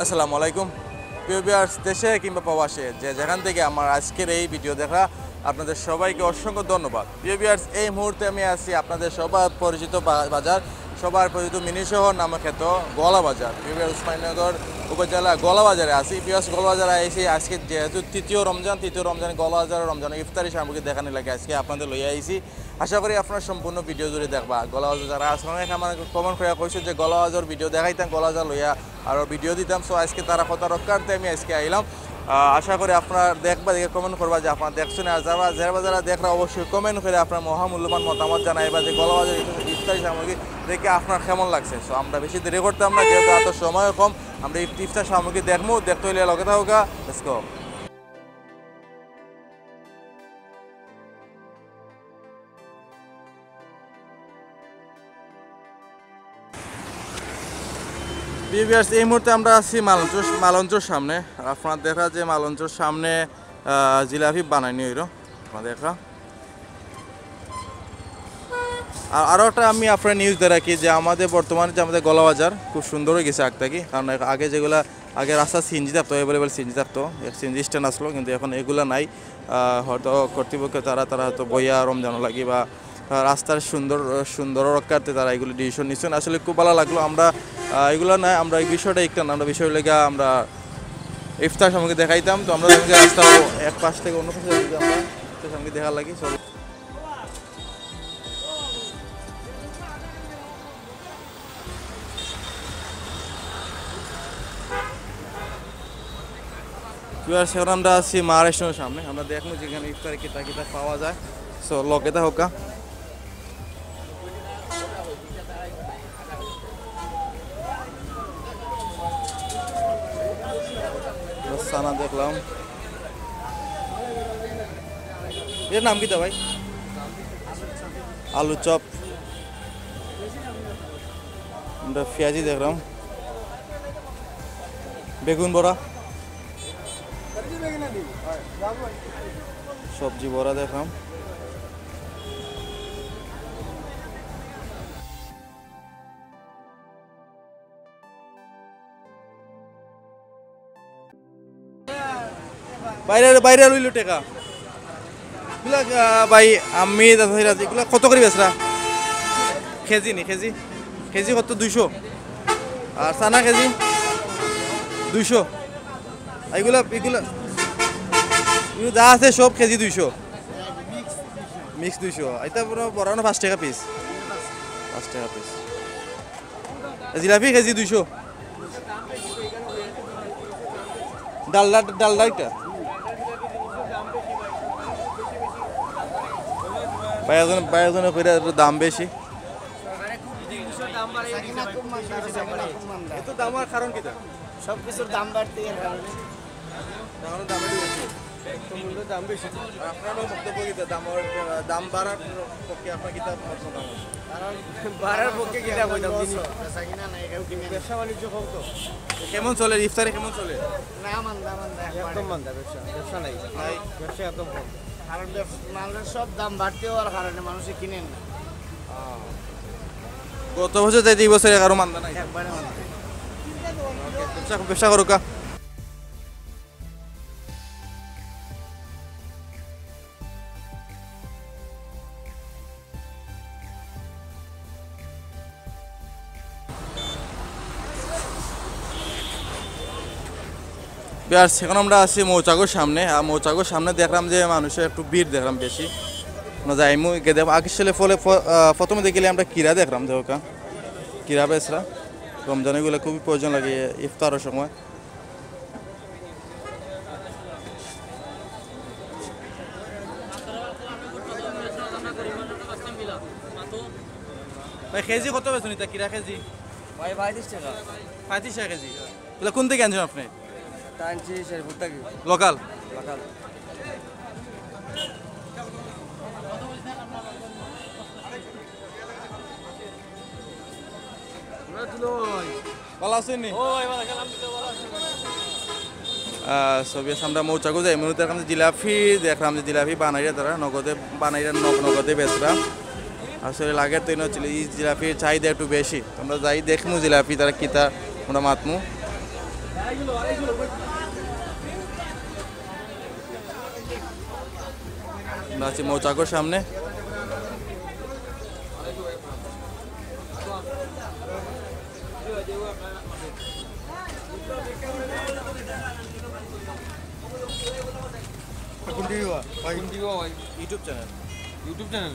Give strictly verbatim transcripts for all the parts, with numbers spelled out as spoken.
আসসালামু আলাইকুম। প্রিয় ভিউয়ার্স, দেশে কিংবা প্রবাসে যে যেখান থেকে আমার আজকের এই ভিডিও দেখা, আপনাদের সবাইকে অসংখ্য ধন্যবাদ। প্রিয় ভিউয়ার্স, এই মুহূর্তে আমি আছি আপনাদের সবার পরিচিত বা-, বাজার, সবার পরিচিত মিনি শহর নামে খ্যাত গোয়ালা বাজার। প্রিয় ভিউয়ার্স, উসমানীনগর উপজেলা গোয়ালা বাজারে আছি। প্রিয় ভিউয়ার্স, গোয়ালা বাজারে এসে আজকে যেহেতু তৃতীয় রমজান, তৃতীয় রমজান গোয়ালা বাজার রমজান ইফতারি সামগ্রী দেখানি লাগে আজকে আপনাদের লইয়া আইছি। আশা করি আপনারা সম্পূর্ণ ভিডিও জুড়ে দেখবা। গোয়ালা বাজার যারা আছেন, অনেকে আমার কমেন্ট করে কইছে যে গোয়ালা বাজার ভিডিও দেখাইতাম, গোয়ালা বাজার লইয়া আরও ভিডিও দিতাম। সো আজকে তারা কথা রক্ষার্থে আমি আজকে আইলাম। আহ, আশা করি আপনারা দেখবা, দেখে কমেন্ট করবা যে আপনারা দেখছেন। আর যারা, যারা, যারা দেখরা অবশ্যই কমেন্ট করে আপনার মহামূল্যবান মতামত জানাইবা যে গোয়ালা বাজার ইফতারি সামগ্রী দেখে আপনার কেমন লাগছে। সো আমরা বেশি দেরি করতাম না, যেহেতু এত সময় কম, আমরা ইফ-, ইফতার সামগ্রী দেখমু, দেখতে হইলে লগে থাকুকা। Let's go। প্রিয় ভিউয়ার্স, এই মুহূর্তে আমরা আছি মালঞ্চর, মালঞ্চর সামনে। আর আপনারা দেখা যে মালঞ্চর সামনে, আহ, জিলাপি বানাইনি হইল, আপনারা দেখা। আর আরও একটা আমি আপনার নিউজ দিয়ে রাখি যে আমাদের বর্তমানে যে আমাদের গোয়ালা বাজার খুব সুন্দর হয়ে গেছে আগ থাকি, কারণ আগে যেগুলা, আগে রাস্তা সিএনজি থাকতো, অ্যাভেলেবল সিএনজি থাকতো, সিএনজি স্ট্যান্ড আসলো, কিন্তু এখন এগুলা নাই। আহ, হয়তো কর্তৃপক্ষ তারা, তারা হয়তো বইয়া রমজানও লাগি বা, আহ, রাস্তার সুন্দর, সুন্দর রক্ষার্থে তারা এগুলো ডিসিশন নিচ্ছেন। আসলে খুব ভালো লাগলো। আমরা, আহ, এগুলো না, আমরা এই বিষয়টা একটা না, আমরা বিষয় লেগে আমরা ইফতার সামগ্রী দেখাইতাম। তো আমরা যখন রাস্তা এক পাশ থেকে অন্য পাশে যাই, আমরা ইফতার সামগ্রী দেখার লাগি। So, ভিউয়ার্স, এখন আমরা আছি মা রেশনের সামনে। আমরা দেখবো যেখানে ইফতারে কিতা কিতা পাওয়া যায়। সো, লগে থাকুকা। সানা দেখলাম। এর নাম কিতা ভাই? আলু চপ। আমরা পেঁয়াজি দেখলাম, বেগুন বড়া, সবজি বড়া দেখলাম। বাইরে, বাইরে লইল টেকা। এগুলা, আহ, ভাই, আমি দাদা ভাই রাজি, এগুলা কত করি বেচরা? কেজি নি, কেজি? কেজি কত? দুইশো। আর চানা কেজি? দুইশো। এগুলা, এগুলা, এগুলা যা আছে সব কেজি দুইশো। মিক্স দুইশো। এটা পুরো বড়ানো পাঁচ টাকা পিস। পাঁচ টাকা পিস। জিলাপি কেজি দুইশো। ডালডা, ডালডা একটা। ভাই একজন, ভাই একজনে কইরা এত দাম বেশি। এত দাম আর কারণ কিতা? সব কিছুর দাম বাড়তে এর কারণে। তাহলে দাম একটু বেশি। তো মূল্য দাম বেশি। আর আপনার বক্তব্য কিতা? দাম আর, দাম বাড়ার পক্ষে আপনার কিতা মতামত? কারণ বাড়ার পক্ষে কিতা কইতাম, জিনিস বেচা কিনা নাই, কেউ কিনে না। ব্যবসা বাণিজ্য কম তো। কেমন চলে ইফতারে, কেমন চলে? না, মান্দা, মান্দা, একবারে। একদম মান্দা ব্যবসা, ব্যবসা নাই। নাই। ব্যবসা একদম কম। কারণ ব্যবসা, মালের সব দাম বাড়তে হওয়ার কারণে মানুষে কিনেন না। গত বছর চাইতে এই বছর আরো মান্দা নাই? একবারে মান্দা। ব্যবসা, ব্যবসা করুকা। ভিউয়ার্স, এখন আমরা আছি মৌচাকর সামনে। আর মৌচাকর সামনে দেখলাম যে মানুষের একটু ভিড় দেখলাম বেশি। আমরা যাইমু, গিয়া দেখমু। আগে আসলে ফলে ফ-, আহ, প্রথমে দেখিলে আমরা কিরা দেখলাম যে ওখান কিরা বেচরা। রমজানে এগুলা খুবই প্রয়োজন লাগে ইফতারের সময়। ভাই, কেজি কত বেচুন ইতা? কিরা কেজি? ভাই, পঁয়ত্রিশ টাকা। পঁয়ত্রিশ টাকা কেজি। তাহলে কোন থেকে আনছেন আপনি? তা আনছি শেরপুর থেকে। লোকাল? লোকাল। ভালো আছেন নি? আহ, so ভিউয়ার্স, আমরা মৌচাকো যাই। মূলত এখন জিলাপি দেখলাম যে জিলাপি বানাইরা তারা নগদে বানাইরা নগ-, নগদে বেচরা। আসলে লাগে তো এই হচ্ছিল এই জিলাপির চাহিদা একটু বেশি। আমরা যাই দেখমু জিলাপি তারা কিতা আমরা মাতমু। আমরা আছি মৌচাকর সামনে। কোন টিভি বা? ভাই, কোন টিভি বা ভাই? YouTube channel। YouTube channel।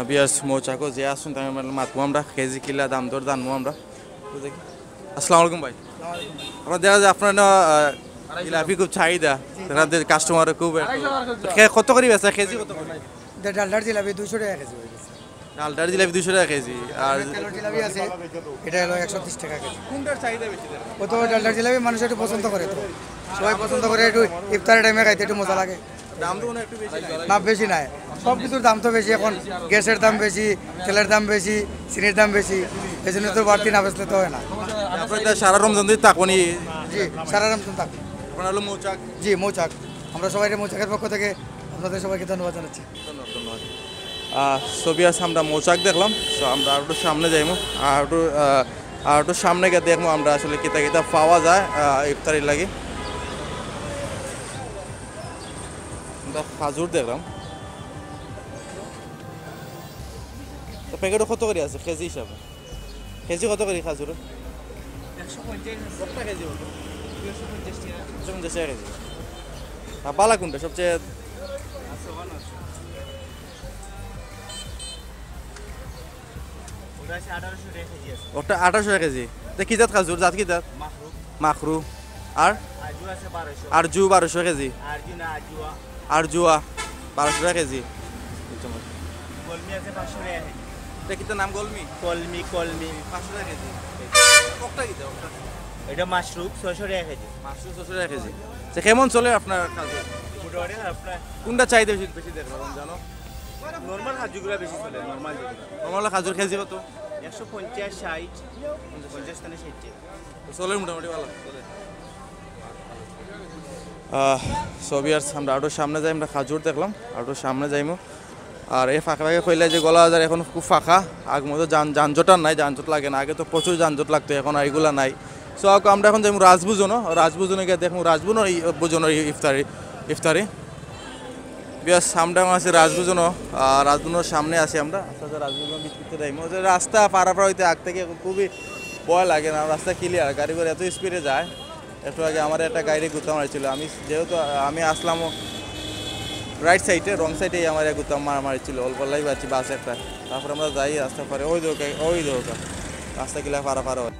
Viewers, মৌচাকো যে আছইন, তাইন মাতমু আমরা, কেজি কিলা দাম দর জানমু আমরা। তো দেখি। আসসালামু আলাইকুম ভাই। আপনার দেখা যায় আপনার না, আহ, জিলাপি খুব চাহিদা, আপনাদের কাস্টমার খুব। কে-, কত করি বেচা, কেজি কত করি? এটা ডালডার জিলাপি দুইশো টাকা কেজি হয়ে গেছে। ডালডার জিলাপি দুইশো টাকা কেজি, আর তেলর জিলাপি আছে, এটা হলো একশো তিরিশ টাকা কেজি। কোনটার চাহিদা বেশি? ও তো ডালডার জিলাপি মানুষ একটু পছন্দ করে, তো সবাই পছন্দ করে, একটু ইফতারের টাইমে খাইতে একটু মজা লাগে। দাম তো মনে হয় একটু বেশি নাই? না, বেশি নাই, সব কিছুর দাম তো বেশি এখন। গ্যাসের দাম বেশি, তেলের দাম বেশি, চিনির দাম বেশি, এই জন্য তো বাড়তি না বেচলে তো হয় না। আপনারা তো সারা রমজান দিন থাকবো নি? জি, সারা রমজান থাকবো। আপনারা হলো মৌচাক? জি, মৌচাক। আমরা সবাই মৌচাকের পক্ষ থেকে আপনাদের সবাইকে ধন্যবাদ জানাচ্ছি। ধন্যবাদ, ধন্যবাদ। আহ, ছবি আছে, আমরা মৌচাক দেখলাম, তো আমরা আর একটু সামনে যাইমু, আর একটু, আহ, আর একটু সামনে গিয়া দেখমু আমরা আসলে কিতা কিতা পাওয়া যায়, আহ, ইফতারির লাগি। আমরা খাজুর দেখলাম। তো প্যাকেটও কত করি আছে কেজি হিসাবে? কেজি কত করি খাজুর? একশো পঞ্চাশ আছে। কতটা কেজি বলতো? দুশো পঞ্চাশ টাকা। দুশো পঞ্চাশ টাকা কেজি। আর বালা কোনটা সবচেয়ে? আছে, ওখানে আছে। ওটা আছে আঠারোশো টাকা কেজি আছে। ওটা আঠারোশো টাকা কেজি। তে কি জাত খাজুর? জাত কি জাত? মাখরু। মাখরু। আর? আরজু আছে বারোশো। আরজু বারোশো কেজি। আরজু না, আজুয়া। আরজুয়া বারোশো টাকা কেজি। কলমি আছে পাঁচশো টাকা কেজি। এটা কিতা নাম, কলমি? কলমি, কলমি। পাঁচশো টাকা কেজি। ওটা কিতা, ওটা? এটা মাশরুম, ছয়শো টাকা কেজি। মাশরুম ছয়শো টাকা কেজি। আচ্ছা, কেমন চলে আপনার খাজুর? মোটামুটি খারাপ না। কোনটা চাহিদা বেশি, বেশি দেখলাম জানো? নরমাল খাজুরগুলো বেশি চলে, নরমাল যেগুলো। নরমাল খাজুর কেজি কত? একশো পঞ্চাশ, ষাট, পঞ্চাশ থেকে ষাট। তো চলে মোটামুটি ভালো, চলে। আহ, so viewers, আমরা আরো সামনে যাই, আমরা খাজুর দেখলাম, আরো সামনে যাইমু। আর এই ফাঁকে ফাঁকে কইলে যে গলা বাজার এখন খুব ফাঁকা, আগ মতো যান-, যানজট আর নাই, যানজট লাগে না। আগে তো প্রচুর যানজট লাগতো, এখন আর এগুলা নাই। So আমরা এখন যাইমু রাজভোজনও, রাজভোজনে গিয়া দেখমু রাজভোজনও ই-, ভোজনও ই-, ইফতারি, ইফতারি। Viewers, আমরা এখন আছি রাজভোজনও, আহ, রাজভোজনর সামনে আছি আমরা। আস্তে আস্তে রাজভোজনর ভিতরে যাইমু। যে রাস্তা পারাপার হইতে আগ থেকে খুবই ভয় লাগে না, রাস্তা ক্লিয়ার, গাড়ি ঘোড়া এত স্পিডে যায়। একটু আগে আমার একটা গাড়ি গুতা মারছিল, আমি যেহেতু আমি আসলাম রাইট সাইডে, রং সাইডে আমার গুতা মারা মারছিল, অল্প লাই পাচ্ছি বাস একটা। তারপরে আমরা যাই রাস্তা পারে, ওই দেখো, ওই দেখো, রাস্তা কিলা পারাপার হয়।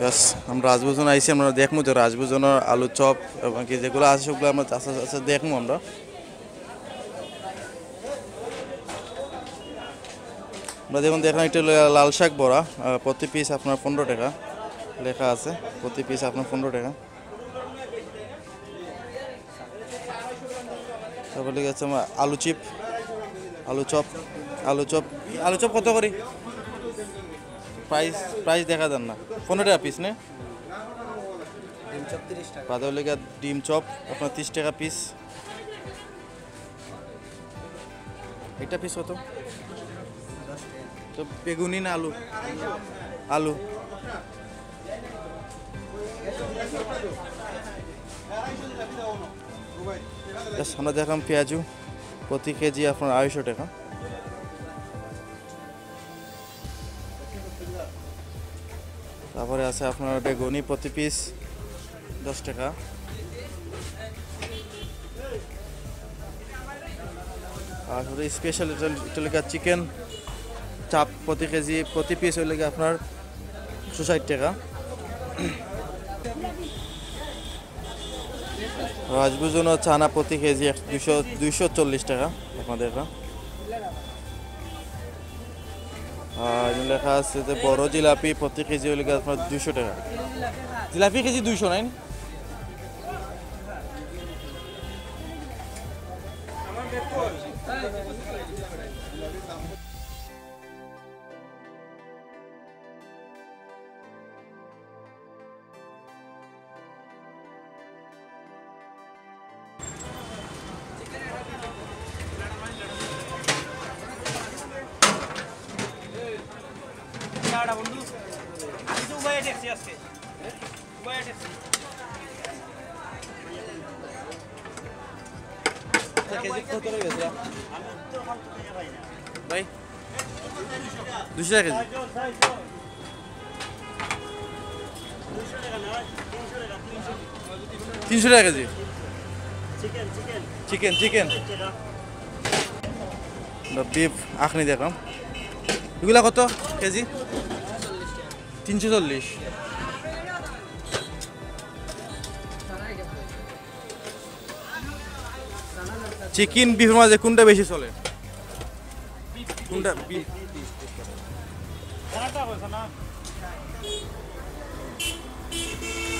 Yes, আমরা রাজভোজন আইছি, আমরা দেখমু তো রাজভোজনর আলু চপ এবং কি যেগুলো আছে সবগুলো আমরা আস্তে আস্তে দেখমু আমরা। আমরা যেমন দেখলাম একটা লা-, লাল শাক বড়া, আহ, প্রতি পিস আপনার পনেরো টাকা লেখা আছে, প্রতি পিস আপনার পনেরো টাকা। তারপর লেখা আছে আমার আলু চিপ, আলু চপ, আলু চপ, আলু চপ কত করি? প্রাইস, প্রাইস দেখা যার না, পনেরো টাকা পিস নে। ডিম চপ তিরিশ টাকা। বাদে লেখা ডিম চপ আপনার তিরিশ টাকা পিস। একটা পিস কত? তো বেগুনি না আলু? আলু। Just আমরা দেখলাম পেঁয়াজু প্রতি কেজি আপনার আড়াইশো টাকা। তারপরে আছে আপনার বেগুনি প্রতি পিস দশ টাকা। আর সাথে স্পেশাল ইটালিকা চিকেন চাপ প্রতি কেজি, প্রতি পিস হইলে গিয়ে আপনার একশো ষাট টাকা। রাজভোজন ও চানা প্রতি কেজি এক-, দুইশো, দুইশো চল্লিশ টাকা আপনাদের এটা। আর এখানে লেখা আছে যে বড় জিলাপি প্রতি কেজি হইলে গিয়ে আপনার দুইশো টাকা। জিলাপি কেজি দুইশো নাইন। ভাই, দুশো টাকা কেজি। তিনশো টাকা KG. Chicken, chicken. Chicken, chicken. Beef আখনি দেখলাম। এগুলা কত কেজি? তিনশো চল্লিশ। চিকেন বিফের মাঝে কোনটা বেশি চলে? কোনটা বিফ?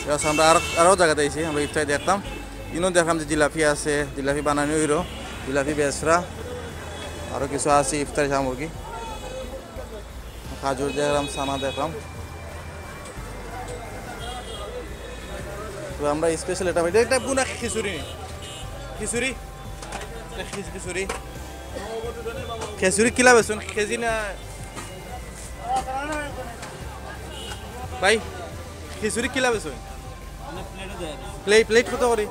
Yes, আমরা আরো, আরো জাগাত আইছি, আমরা ইফতারি দেখতাম। ইনো দেখলাম যে জিলাপি আছে, জিলাপি বানানি হইল, জিলাপি বেচরা, আরো কিছু আছে ইফতারি সামগ্রী। খাজুর দেখলাম, চানা দেখলাম। তো আমরা স্পেশাল এটা, এটা, এটা বুনা খিচুড়ি নি? খিচুড়ি? এটা খিচ-, খিচুড়ি। খিচুড়ি কিলা বেচুন? কেজি না? ভাই, খিচুড়ি কিলা বেচুন? প্লেট, প্লেট কত করি?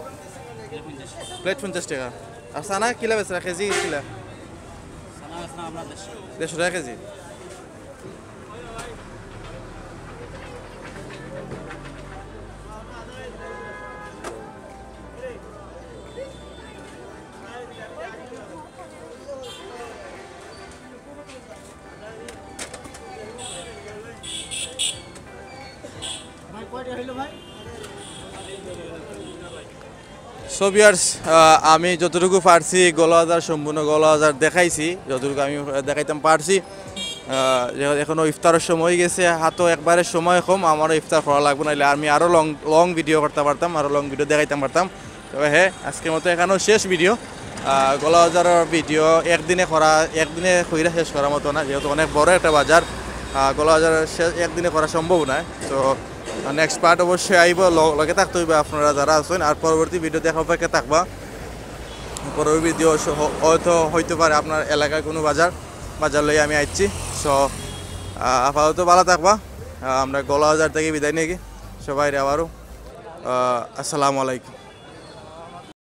প্লেট পঞ্চাশ টাকা। আর চানা কিলা বেচরা? কেজি কিলা? দেড়শো টাকা কেজি। So viewers, আহ, আমি যতটুকু পারছি গোলাবাজার, সম্পূর্ণ গোলাবাজার দেখাইছি, যতটুকু আমি দেখাইতাম পারছি। আহ, যে-, এখনো ইফতারের সময় হয়ে গেছে, হাতো একবারে সময় কম, আমারও ইফতার করা লাগবো, নাইলে আমি আরও লং, লং ভিডিও করতে পারতাম, আরও লং ভিডিও দেখাইতাম পারতাম। তবে হ্যাঁ, আজকের মতো এখানেও শেষ ভিডিও। আহ, গোলাবাজারের ভিডিও একদিনে করা, একদিনে কইরা শেষ করার মতো না, যেহেতু অনেক বড় একটা বাজার। আহ, গোলাবাজারের শেষ একদিনে করা সম্ভব নয়। তো নেক্সট পার্ট অবশ্যই আইব, ল-, লগে থাকতে হইবে আপনারা যারা আছেন। আর পরবর্তী ভিডিও দেখা অপেক্ষা থাকবা। পরবর্তী ভিডিও হ-, হয়তো হইতে পারে আপনার এলাকায় কোনো বাজার, বাজার লই আমি আইছি। So, আহ, আপাতত ভালো থাকবা। আহ, আমরা গোলাবাজার থেকে বিদায় নিয়ে সবাই আবারও, আহ, আসসালামু আলাইকুম।